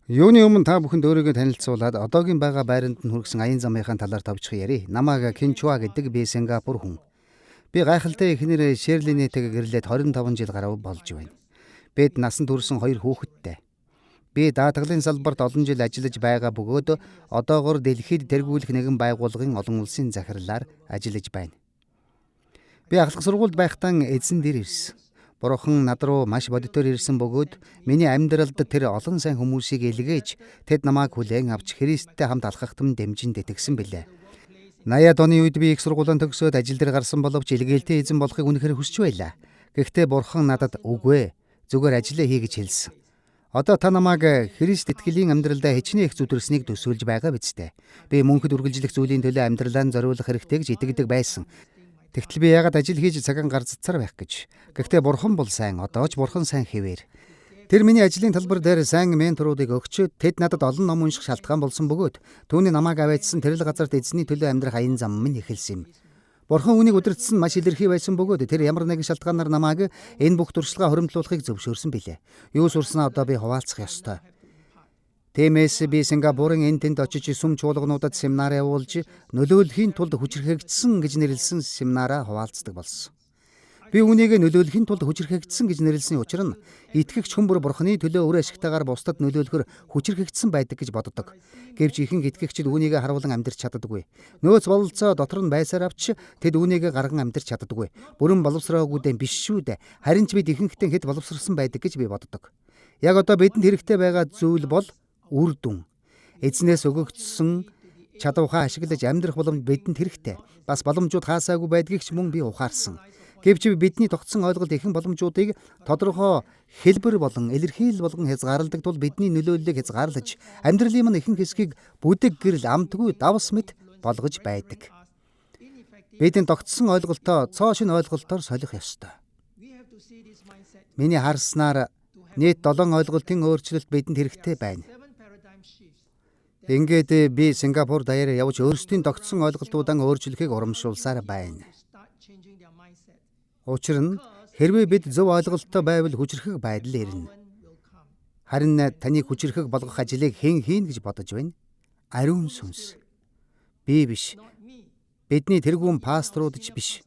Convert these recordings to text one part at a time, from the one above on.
Юуны өмнө та бүхэнд өөрийгөө танилцуулаад одоогийн байгаа байранд нь хүргэсэн аян замынхаа талаар товчхон ярья. Намайг Кинчуа гэдэг, би Сингапур хүн. Би гайхалтай эхнэр Шерлинэтэйг гэрлээд 25 жил гаруй болж байна. Бид насан турсан хоёр хүүхэдтэй. Би даатгалын салбарт олон жил ажиллаж байгаа бөгөөд одоогор дэлхийд тэргүүлэх нэгэн байгууллагын олон улсын захирлаар ажиллаж байна. Би ахлах сургуульд байхдаа эзэн дээр ирсэн. Бурхан над руу маш бодитоор ирсэн бөгөөд миний амьдралд тэр олон сайн хүмүүсийг илгээж, тэд намайг хүлээн авч Христтэй хамт алхахад дэмжин тэтгэсэн билээ. 80-ад оны үед би их сургуулаа төгсөөд ажил дээр гарсан боловч илгээлтэй эзэн болохыг үнэхээр хүсч байлаа. Гэхдээ Бурхан надад үгүй ээ, зүгээр ажлаа хий гэж хэлсэн. Одоо та намайг Христ итгэлийн амьдралдаа хичнээн их зүдэрснийг төсөөлж байгаа биз дээ. Би мөнхөд үргэлжлэх зүйлийн төлөө амьдралаа зориулах хэрэгтэй гэж итгэдэг байсан. Тэгтэл би яагаад ажил хийж цагаан гарццаар байх гэж. Гэхдээ Бурхан бол сайн, одоо ч Бурхан сайн хэвээр. Тэр миний ажлын талбар дээр сайн менторуудыг өгч, тэд надад олон ном унших шалтгаан болсон бөгөөд түүний намайг аваачсан тэр л газарт эзний төлөө амьдрах аян зам минь эхэлсэн юм. Бурхан үүнийг удирдсан нь маш илэрхий байсан бөгөөд тэр ямар нэгэн шалтгаанаар намайг энэ бүх туршлагаа хуримтлуулахыг зөвшөөрсөн билээ. Юу сурснаа одоо би хуваалцах ёстой. Тиймээс би Сингапурын энэ тэнд очиж сүм чуулгануудад семинар явуулж нөлөөлөхийн тулд хүчирхэгдсэн гэж нэрлэсэн семинараа хуваалцдаг болсон. Би үүнийг нөлөөлөхийн тулд хүчирхэгдсэн гэж нэрлэсэн учир нь итгэгч хүн бүр Бурханы төлөө үр ашигтайгаар бусдад нөлөөлөхөөр хүчирхэгдсэн байдаг гэж боддог. Гэвч ихэнх итгэгчид үүнийг харуулан амьдрч чаддаггүй. Нөөц бололцоо дотор нь байсаар авч тэд үүнийг гарган амьдрч чаддаггүй. Бүрэн боловсроогүй дээ биш шүү дээ. Харин ч бид ихэнхдээ хэд боловсрсон байдаг гэж би боддог. Яг одоо бидэнд хэрэгтэй байгаа зүйл бол үр дүн. Эзнээс өгөгдсөн чадвараа ашиглаж амьдрах боломж бидэнд хэрэгтэй. Бас боломжууд хаасаагүй байдгийг ч мөн би ухаарсан. Гэвч бидний тогтсон ойлголт ихэнх боломжуудыг тодорхой хэлбэр болон илэрхийлэл болгон хязгаарладаг тул бидний нөлөөллийг хязгаарлаж амьдралын минь ихэнх хэсгийг бүдэг гэрэл амтгүй давс мэт болгож байдаг. Бидний тогтсон ойлголтоо цоо шинэ ойлголтоор солих ёстой. Миний харснаар нийт 7 ойлголтын өөрчлөлт бидэнд хэрэгтэй байна. Ингээд би Сингапур даяар явж өөрсдийн тогтсон ойлголтуудаа өөрчлөхийг урамшуулсаар байна. Учир нь хэрвээ бид зөв ойлголттой байвал хүчирхэг байдал ирнэ. Харин таныг хүчирхэг болгох ажлыг хэн хийнэ гэж бодож байна? Ариун сүнс. Би биш. Бидний тэргүүн пасторууд ч биш.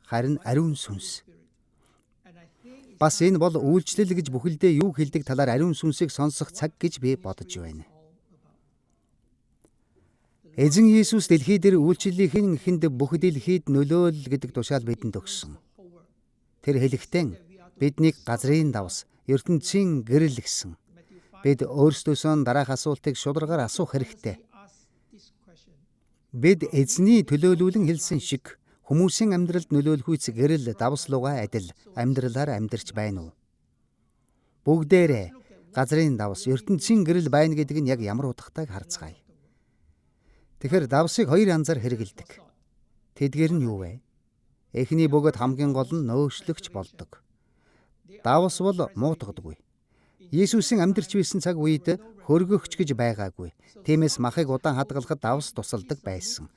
Харин ариун сүнс. Бас энэ бол үйлчлэл гэж бүхэлдээ юу хэлдэг талаар ариун сүнсийг сонсох цаг гэж би бодож байна. Эзэн Иесус дэлхий дээр үйлчлэлийн эхэнд бүх дэлхийд нөлөөл гэдэг тушаал бидэнд өгсөн. Тэр хэлэхдээ биднийг газрын давс, ертөнцийн гэрэл гэсэн. Бид өөрсдөөсөө дараах асуултыг шударгаар асуух хэрэгтэй. Бид эзний төлөөлүүлэн хэлсэн шиг хүмүүсийн амьдралд нөлөөлөхүйц гэрэл давс лугаа адил амьдралаар амьдарч байна уу? Бүгдээрээ газрын давс, ертөнцийн гэрэл байна гэдэг нь яг ямар утгатайг харцгаая. Тэгэхээр давсыг хоёр янзаар хэрэглэдэг. Тэдгээр нь юу вэ? Эхний бөгөөд хамгийн гол нь нөөцлөгч болдог. Давс бол муутгадаггүй. Иесусийн амьдарч байсан цаг үед хөргөгч гэж байгаагүй. Тиймээс махыг удаан хадгалахад давс тусалдаг байсан.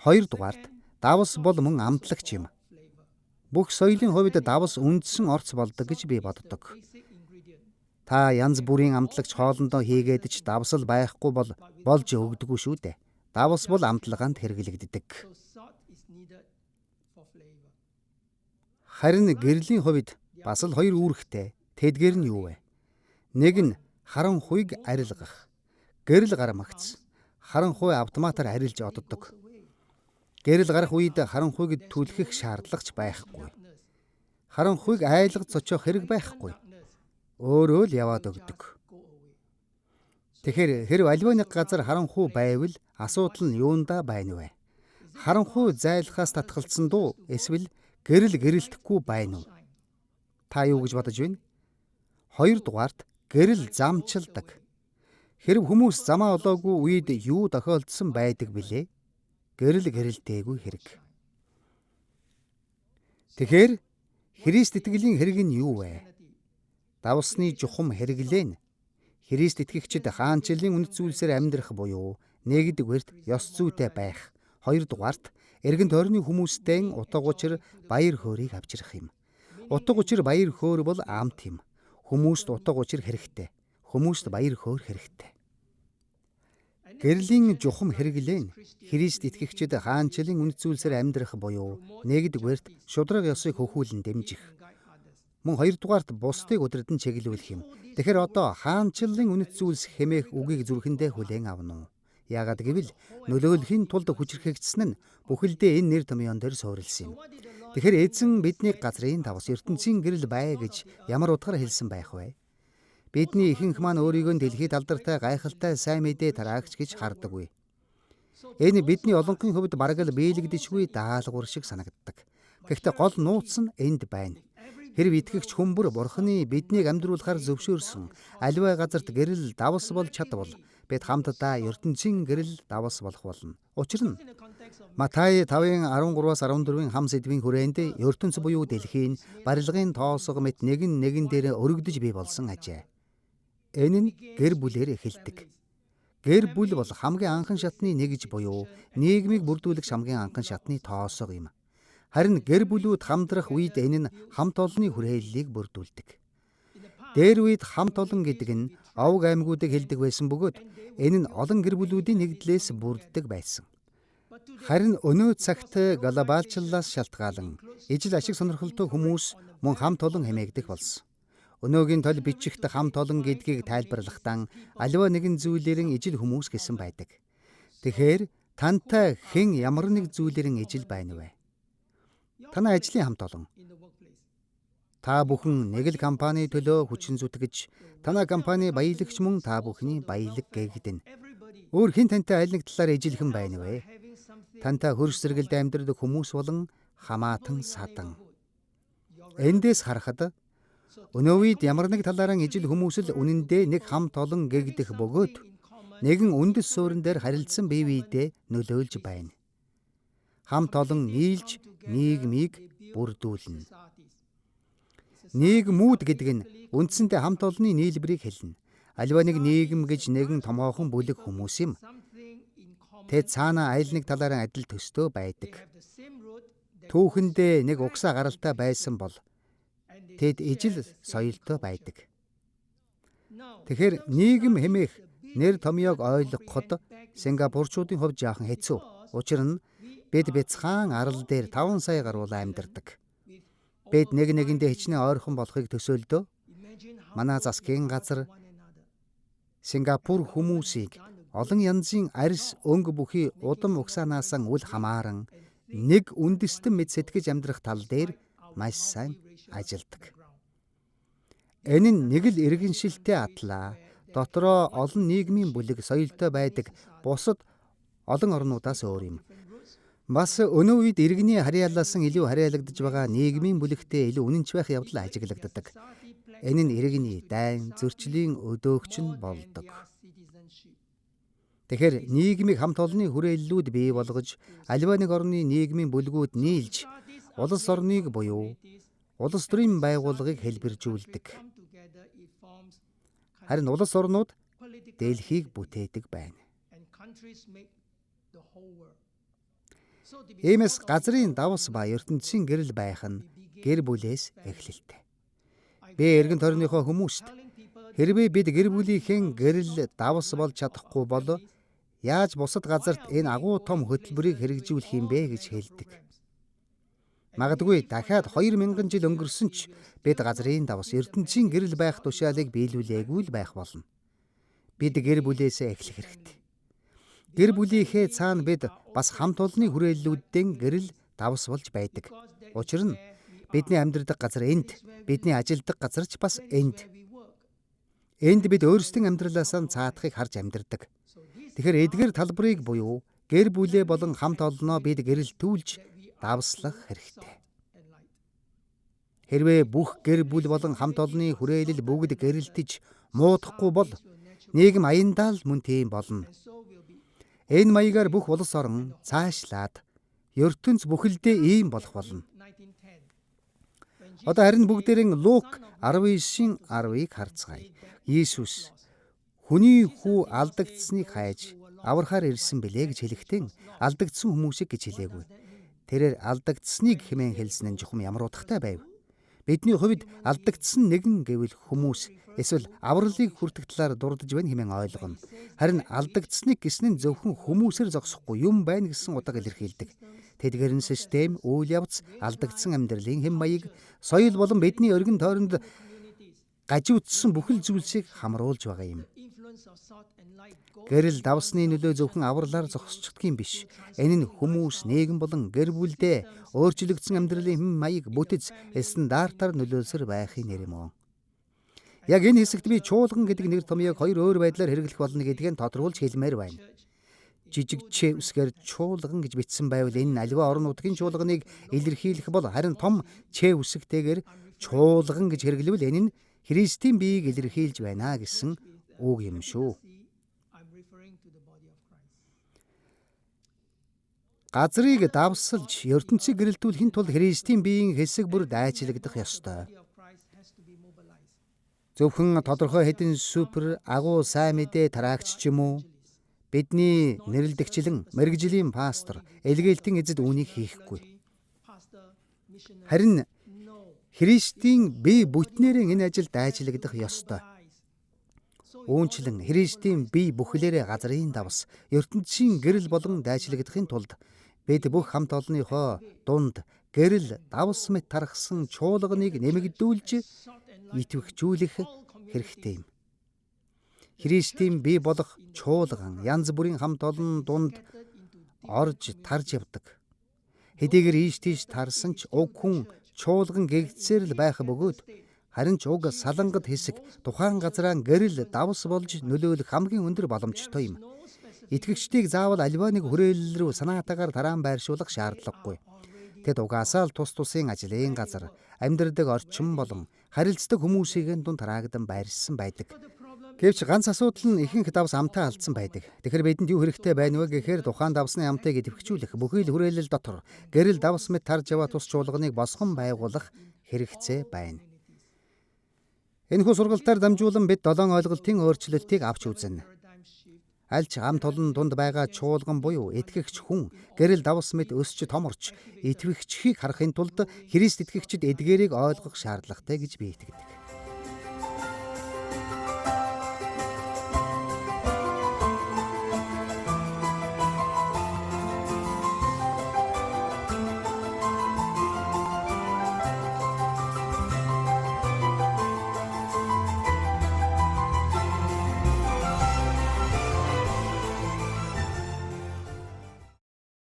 Хоёрдугаарт давс бол мөн амтлагч юм. Бүх соёлын хувьд давс үндсэн орц болдог гэж би боддог. Та янз бүрийн амтлагч хоолондоо хийгээд ч давсал байхгүй бол болж өгдөггүй шүү дээ. Давс бол амтлагаанд хэрэглэгддэг. Харин гэрлийн хувьд бас л хоёр үүрэгтэй. Тэдгээр нь юу вэ? Нэг нь харанхуйг арилгах. Гэрэл гармагц. Харанхуй автоматар арилж оддог. Гэрэл гарах үед харанхуйг түлхэх шаардлага ч байхгүй. Харанхуйг айлгаж цочоох хэрэг байхгүй. Өөрөө л яваад өгдөг. Тэгэхээр хэрв аливаа нэг газар харанхуй байвал асуудал нь юундаа байна вэ? Харанхуй зайлахаас татгалцсан дуу эсвэл гэрэл гэрэлтэхгүй байна уу? Та юу гэж бодож байна? Хоёрдугаарт гэрэл замчилдаг. Хэрв хүмүүс замаа олоогүй үед юу тохиолдсон байдаг билээ? Гэрэл гэрэлтээгүй хэрэг. Тэгэхээр Христ итгэлийн хэрэг нь юу вэ? Давсны чухам хэрэглээ нь Христ итгэгчид хаанчлалын үнэт зүйлсээр амьдрах буюу нэгдүгээрт ёс зүйтэй байх, хоёрдугаарт эргэн тойрны хүмүүстэй утга учир баяр хөөрийг авчрах юм. Утга учир баяр хөөр бол амт юм. Хүмүүст утга учир хэрэгтэй. Хүмүүст баяр хөөр хэрэгтэй. Гэрлийн жухам хэрэглээ нь Христ итгэгчид хаанчлалын үнэт зүйлсээр амьдрах буюу нэгдүгээрт шударга ёсыг хөхүүлэн дэмжих. Мөн хоёрдугаарт бусдыг удирдан чиглүүлэх юм. Тэгэхээр одоо хаанчлалын үнэт зүйлс хэмээх үгийг зүрхэндээ хүлээн авна уу? Яагаад гэвэл нөлөөлөхийн тулд хүчирхэгдсэн нь бүхэлдээ энэ нэр томьёон дээр суурилсан юм. Тэгэхээр эзэн биднийг газрын давс ертөнцийн гэрэл бай гэж ямар утгаар хэлсэн байх вэ? Бидний ихэнх маань өөрийгөө дэлхийд алдартай гайхалтай сайн мэдээ тараагч гэж хардаггүй. Энэ бидний олонхын хувьд бараг л биелэгдэшгүй даалгавар шиг санагддаг. Гэхдээ гол нууц нь энд байна. Хэрв итгэгч хүн бүр Бурхны биднийг амьдруулахар зөвшөөрсөн аливаа газарт гэрэл давс болж чадвал бид хамтдаа ертөнцийн гэрэл давс болох болно. Учир нь Матай 5:13-аас 14-ийн хам сэдвийн хүрээнд ертөнц буюу дэлхийн барилгын тоосго мэт нэгэн нэгэн дээр өргөдөж бий болсон ажээ. Энэ нь гэр бүлээр эхэлдэг. Гэр бүл бол хамгийн анхан шатны нэгж буюу нийгмийг бүрдүүлэх хамгийн анхан шатны тоосго юм. Харин гэр бүлүүд хамтрах үед энэ нь хамт олонны хүрээллийг бүрдүүлдэг. Дээр үед хамт олон гэдэг нь овг аймагуудыг хэлдэг байсан бөгөөд энэ нь олон гэр бүлүүдийн нэгдлээс бүрддэг байсан. Харин өнөө цагт глобалчлалаас шалтгаалan ижил ашиг сонирхолтой хүмүүс мөн хамт олон хэмээгдэх болсон. Өнөөгийн тол бичигт хамт олон гэдгийг тайлбарлахдаа аливаа нэгэн зүйлээр нь ижил хүмүүс гэсэн байдаг. Тэгэхээр тантай хэн ямар нэг зүйлээр нь ижил байна вэ? Танай ажлын хамт олон. Та бүхэн нэг л компани төлөө хүчин зүтгэж, танай компани баялагч мөн та бүхний баялаг гээгдэнэ. Өөр хэн тантай аль нэг талаар ижилхэн байна вэ? Тантай хөрш зэрэгэлд амьдардаг хүмүүс болон хамаатан садан. Эндээс харахад өнөө үед ямар нэг талаараа ижил хүмүүс л үнэндээ нэг хамт олон гээгдэх бөгөөд нэгэн үндэс суурин дээр харилцсан бие биедээ нөлөөлж байна. Хамт олон нийлж нийгмийг бүрдүүлнэ. Нийгмүүд гэдэг нь үндсэндээ хамт олонны нийлбэрийг хэлнэ. Аливаа нэг нийгэм гэж нэгэн томоохон бүлэг хүмүүс юм. Тэд цаанаа аль нэг талаараа адил төстэй байдаг. Түүхэндээ нэг угсаа гаралтай байсан бол тэд ижил соёлтой байдаг. Тэгэхээр нийгэм хэмээх нэр томьёог ойлгоход Сингапурчуудын хувьд жаахан хэцүү. Учир нь бид бяцхан арал дээр 5 сая гаруй амьдардаг. Бид нэг нэгэндээ хичнээн ойрхон болохыг төсөөлдөө. Манай засгийн газар Сингапур хүмүүсийг олон янзын арьс өнгө бүхий удам угсаанаасаа үл хамааран нэг үндэстэн мэд сэтгэж амьдрах тал дээр маш сайн ажилладаг. Энэ нь нэг л иргэншилтэй атлаа дотроо олон нийгмийн бүлэг соёлтой байдаг бусад олон орнуудаас өөр юм. Бас өнөө үед иргэний харьяалаас илүү харьяалагдаж байгаа нийгмийн бүлэгтээ илүү үнэнч байх явдал ажиглагддаг. Энэ нь иргэний дайн зөрчлийн өдөөгч нь болдог. Тэгэхээр нийгмийг хамт олонны хүрээллүүд бий болгож аливаа нэг орны нийгмийн бүлгүүд нийлж улс орныг буюу улс төрийн байгууллагыг хэлбэржүүлдэг. Харин улс орнууд дэлхийг бүтээдэг байна. Иймээс газрын давс ба ертөнцийн гэрэл байх нь гэр бүлээс эхлэлтэй. Би эргэн тойрныхоо хүмүүст хэрвээ бид гэр бүлийнхээ гэрэл давс болж чадахгүй бол яаж бусад газарт энэ агуу том хөтөлбөрийг хэрэгжүүлэх юм бэ гэж хэлдэг. Магадгүй дахиад 2000 жил өнгөрсөн ч бид газрын давс ертөнцийн гэрэл байх тушаалыг биелүүлээгүй л байх болно. Бид гэр бүлээсээ эхлэх хэрэгтэй. Гэр бүлийнхээ цаана бид бас хамт олонны хүрээллүүддэн гэрэл давс болж байдаг. Учир нь бидний амьдардаг газар энд, бидний ажилдаг газар ч бас энд. Энд бид өөрсдийн амьдралаасаа цаадахыг харж амьдардаг. Тэгэхээр эдгээр талбарыг буюу гэр бүлээ болон хамт олноо бид гэрэлтүүлж давслах хэрэгтэй. Хэрвээ бүх гэр бүл болон хамт олонны хүрээлэл бүгд гэрэлтэж муудахгүй бол нийгэм аяндаа л мөн тийм болно. Энэ маягаар бүх улс орон цаашлаад ертөнц бүхэлдээ ийм болох болно. Одоо харин бүгдээрэн Лук 19:10-ыг харцгаая. Иесус хүний хүү алдагдсныг хайж аврахаар ирсэн билээ гэж хэлэхдээ алдагдсан хүмүүсийг гэж хэлээгүй. Тэрээр алдагдсныг хэмээн хэлсэн нь чухам ямар утгатай байв? Бидний хувьд алдагдсан нэгэн гэвэл хүмүүс эсвэл авралыг хүртэх талаар дурдж байна хэмээн ойлгоно. Харин алдагдсныг гэсэн нь зөвхөн хүмүүсээр зогсохгүй юм байна гэсэн утга илэрхийлдэг. Тэдгээр нь систем, үйл явц, алдагдсан амьдралын хэм маяг, соёл болон бидний өргөн тойронд гажиудсан бүхэл зүйлсийг хамруулж байгаа юм. Гэрэл давсны нөлөө зөвхөн авралаар зогсчихдаг юм биш. Энэ нь хүмүүс, нийгэм болон гэр бүлдээ өөрчлөгдсөн амьдралын хэм маяг, бүтэц, стандартаар нөлөөлсөр байхын нэр юм уу. Яг энэ хэсэгт би чуулган гэдэг нэр томьёог хоёр өөр байдлаар хэрэглэх болно гэдгийг тодруулж хэлмээр байна. Жижиг ч үсгээр чуулган гэж бичсэн байвал энэ нь аливаа орон нутгийн чуулганыг илэрхийлэх бол харин том ч үсэгтэйгээр чуулган гэж хэрэглэвэл энэ нь Христийн биеийг илэрхийлж байна гэсэн үг юм шүү. Газрыг давсалж ертөнцийг гэрэлтүүлэхийн тулд Христийн биеийн хэсэг бүр дайчлагдах ёстой. Зөвхөн тодорхой хэдэн супер агуу сайн мэдээ тараагч ч юм уу бидний нэрлэдэгчлэн мэргэжлийн пастор элгээлтийн эзэд үүнийг хийхгүй. Харин Христийн бие бүтнээрээ энэ ажил дайчлагдах ёстой. Үүнчлэн Христийн бие бүхлээрээ газрын давс ертөнцийн гэрэл болон дайчлагдахын тулд бид бүх хамт олонныхоо дунд гэрэл давс мэт тархсан чуулганыг нэмэгдүүлж идэвхжүүлэх хэрэгтэй юм. Христийн бие болох чуулган янз бүрийн хамт олон дунд орж тарж явдаг. Хэдийгээр ийш тийш тарсан ч уг хүн чуулган гэгдсээр л байх бөгөөд харин ч уг салангат хэсэг тухайн газраа гэрэл давс болж нөлөөлөх хамгийн өндөр боломжтой юм. Итгэгчдийг заавал аливаа нэг хүрээлэл рүү санаатаагаар тараан байршуулах шаардлагагүй. Тэд угаасаа л тус тусын ажлын газар, амьдардаг орчин болон харилцдаг хүмүүсийн дунд тараагдан байршсан байдаг. Гэвч ганц асуудал нь ихэнх давс амтаа алдсан байдаг. Тэгэхээр бидэнд юу хэрэгтэй байна вэ гэхээр тухайн давсны амтыг идэвхжүүлэх бүхий л хүрээлэл дотор гэрэл давс мэт тарж яваа тус чуулганыг босгон байгуулах хэрэгцээ байна. Энэхүү сургалтаар дамжуулан бид долоон ойлголтын өөрчлөлтийг авч үзнэ. Аль ч амт олон дунд байгаа чуулган буюу итгэгч хүн гэрэл давс мэт өсч томорч итгэгчхийг харахын тулд Христ итгэгчид эдгээрийг ойлгох шаардлагатай гэж би итгэдэг.